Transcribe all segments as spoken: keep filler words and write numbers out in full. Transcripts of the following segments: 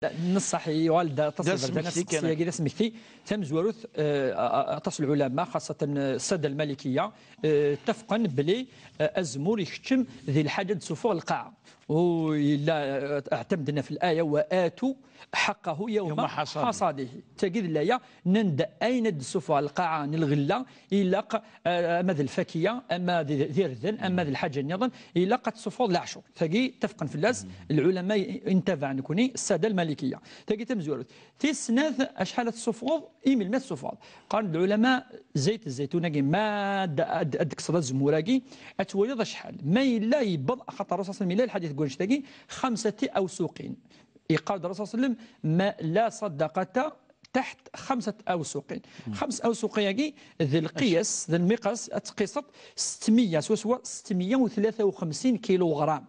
Neṣṣaḥ, yuɣal d aṭas d asmekti kan. Aṭas n lɛulama, xaṣṣa, eh, ssada lmalikiya, eh, ttafqen belli, eh, azemmur ikeččem di lḥaǧa ad d-sufeɣ lqaɛa. U yella, eh, اعتمدنا في الآية: وآتوا حقه يوم حصاده. Tagi d laya, nnan-d ayen ad d-sufeɣ lqaɛa n lɣella, ilaq, eh, ama d lfakiya, ama d, d irden, ama d lḥaǧa nniḍen, ilaq ad tessuffɣeḍ leɛcur. Tagi ttafqen fell-as lɛulama i, i ntabaɛ nekni, ssada lmalikiya. Tagi tamezwarut. Tis snat, acḥal ad tessuffɣeḍ, i melmi ad tessuffɣeḍ? Qqaren-d lɛulama, zayt zzaytun-agi, ma ad, ad, ad d-tekkseḍ azemmur-agi, ad twaliḍ acḥal. Ma yella yewweḍ, axaṭer Rasul sallam yella lḥadit deg wannect-agi, خمسة أوسق. Yeqqar-d Rasul sallam: ما لا صدقة تحت خمسة أوسق. Xems awsuq-agi d lqiyas, d lmiqas, ad tqiseḍ ستمية swaswa, ستمية وثلاثة وخمسين kilogramme.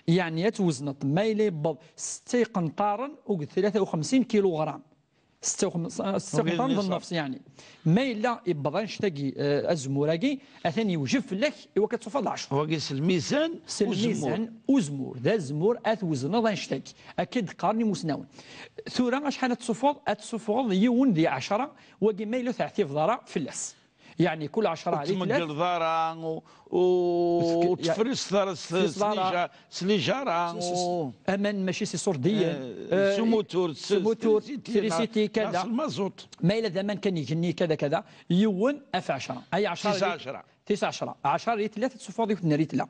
Yeɛni ad twezneḍ ma yella yewweḍ setta iqenṭaren u tlata u xemsin kiluɣram. Setta u xemsin, setta iqenṭaren d nnefs, yeɛni. Ma yella yewweḍ annect-agi, eh, azemmur-agi, atan yewjeb fell-ak i wakka ad tṣufeḍ leɛcur. Wagi s lmizan. S lmizan uzemmur. D azemmur ad twezneḍ annect-agi. Akka i d-qqaren imusnawen. Tura acḥal ad tṣufeḍ? Ad tṣufeḍ yiwen di ɛecra, wagi ma yella ur teɛtibeḍ ara fell-as. Yeɛni kul ɛecra ur tmegreḍ ara, u, u, ur tefriseḍ ara s, s lijara, s lijara, s, s, u aman mačči s iṣurdiyen, eh, s umutur, s, s umutur, s trisiti, kada. S lmaẓut. Ma yella d aman kan igenni, kada, kada, yiwen af ɛecra. Ay ɛecra. Tis ɛecra. Tis ɛecra. Ɛecra ritlat ad tsuffɣeḍ yiwet n ritla.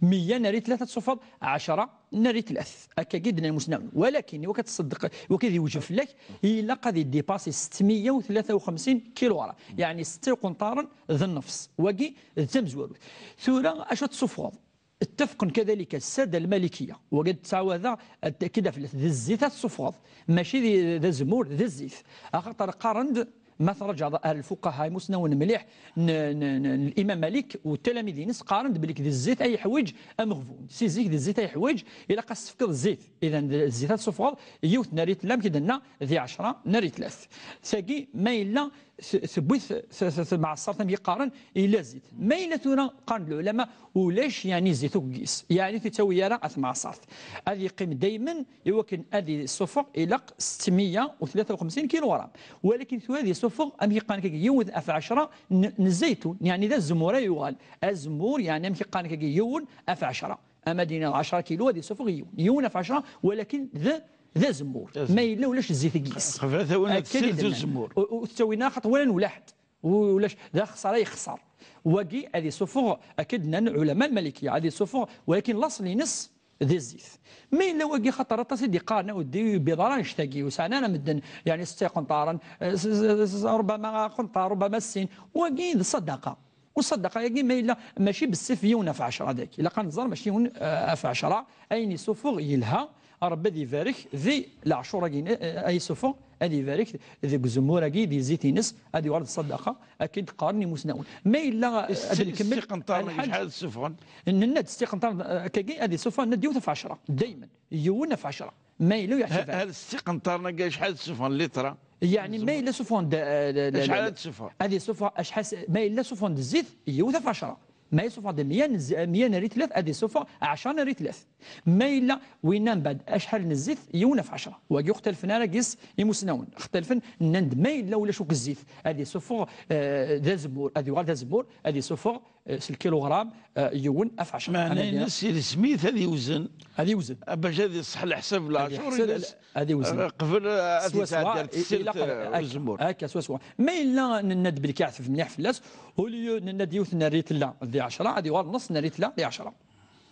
Meyya n ritlat ad tsuffɣeḍ ɛecra n ritlat. Akkagi d-nnan imusnawen. Walakin, iwakken ad tṣeddeq, iwakken ad yewjeb fell-ak, ilaq ad yedipasi ستمية وثلاثة وخمسين kiluɣram. Yeɛni setta iqenṭaren d nnefs. Wagi d tamezwarut. Tura, acu ad tsuffɣeḍ? Ttafqen kadalika ssada lmalikiya. Wagi ad ttɛawadeɣ, ad d-akkideɣ fell-as, d zzit ad tsuffɣeḍ. Mačči d, d azemmur, d zzit. Axaṭer qqaren-d, ma traǧaḍ ar lfuqaha imusnawen mliḥ n, n, n, n Imam Malik u ttalamiḍ-ines, qqaren-d belli d zzit ay yeḥwiǧ ameɣbun. Si zik d zzit ay yeḥwiǧ, ilaq ad s-tefkeḍ zzit. Idan d zzit ad tsuffɣeḍ yiwet n ritla, amek i d-nenna, di ɛecra n ritlat. Tagi, ma yella t-, tewwi-t t-, t-, tmeɛṣert, amek i qqaren, ila zzit. Ma yella tura, qqaren-d lɛulama, ulac, yeɛni, zzit ukk deg-s. Yeɛni, ur t-yettawi ara ar tmeɛṣert. Ad yeqqim daymen, iwakken ad yessuffeɣ, ilaq ستمية وثلاثة وخمسين kiluɣram. Walakin tura ad yessuffeɣ, amek i qqaren akka, yiwen af ɛecra n, n zzaytun, yeɛni d azemmur ay yuɣal. Azemmur, yeɛni amek i qqaren akka, yiwen af ɛecra. Ama d-iniɣ ɛecra kilu, ad yessuffeɣ yiwen. Yiwen af ɛecra, walakin d, d azemmur. D azemmur. Ma yella ulac zzit deg-s. Qbel ad tawin ad akka i tessirt d-nnan. Azemmur. Ur, ur tettawin ara, xaṭer walan ulaḥed. Ulac, d axeṣṣar ay yexṣer. Wagi ad yessuffeɣ, akka i d-nnan lɛulama lmalikiya, ad yessuffeɣ, walakin laṣel-ines d zzit. Ma yella wagi, xaṭer aṭas i d-iqqaren, a weddi, ur yewwiḍ ara annect-agi, ur sɛan ara medden, yeɛni, setta iqenṭaren, eh, s, s, s, ربما qenṭar, ربما sin. Wagi d ṣṣadaqa. U ṣṣadaqa-agi, ma yella, mačči bessif yiwen af ɛecra dagi. Ilaq ad nẓer mačči yiwen, eh, af ɛecra, ayen yessuffeɣ yelha, Ṛebbi ad ibarek di leɛcur-agi, eh, ay yessuffeɣ, ad ibarek deg uzemmur-agi, di zzit-ines, ad yuɣal d ṣṣadaqa, akken d-qqaren imusnawen. Ma yella, eh, ad nkemmel, setta iqenṭaren lḥaǧ, acḥal ad ssuffɣen? Nenna-d setta iqenṭaren, eh, akkagi, ad yessuffeɣ, nenna-d yiwet af ɛecra, daymen, yiwen af ɛecra. Ma yella ur yeɛtib ara. Hal setta iqenṭaren-agi acḥal ad ssuffɣen litra? Yeɛni, ma yella suffɣen-d, eh, la, la, acḥal ad ssuffɣen? Ad yessuffeɣ acḥal s-, ma yella suffɣen-d zzit, yiwet af ɛecra. Ma yessuffɣen-d meyya n z-, meyya n ritlat, ad yessuffeɣ ɛecra n ritlat. Ma yella winna mbeɛd acḥal n zzit, yiwen af ɛecra. Wagi ur xtalfen ara gis imusnawen. Xtalfen, nnan-d ma yella ulac akk zzit, ad yessuffeɣ, eh, d azemmur, ad yuɣal d azemmur, ad yessuffeɣ, eh, s lkiluɣram, eh, yiwen af ɛecra. Meɛna-ines, ilzem-it ad iwzen. Ad iwzen. Ah, bac ad iṣeḥ leḥsab n leɛcur-ines, ad iwzen. Eh, qbel, eh, ad yetɛeddi ar tessirt, eh, uzemmur. Akka, swaswa. Ma yella nenna-d belli yeɛteb mliḥ fell-as, au lieu nenna-d yiwet n ritla di ɛecra, ad yuɣal nneṣ n ritla di ɛecra.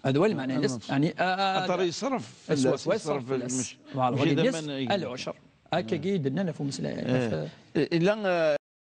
Hada huwa lmeɛna-ines. Yeɛni, ah, ah, aṭar yeṣref fell-as, yeṣref fell-as. Mačči d aman, lɛucr. Akkagi i d-nnan ɣef umeslay. Eh, illa, eh,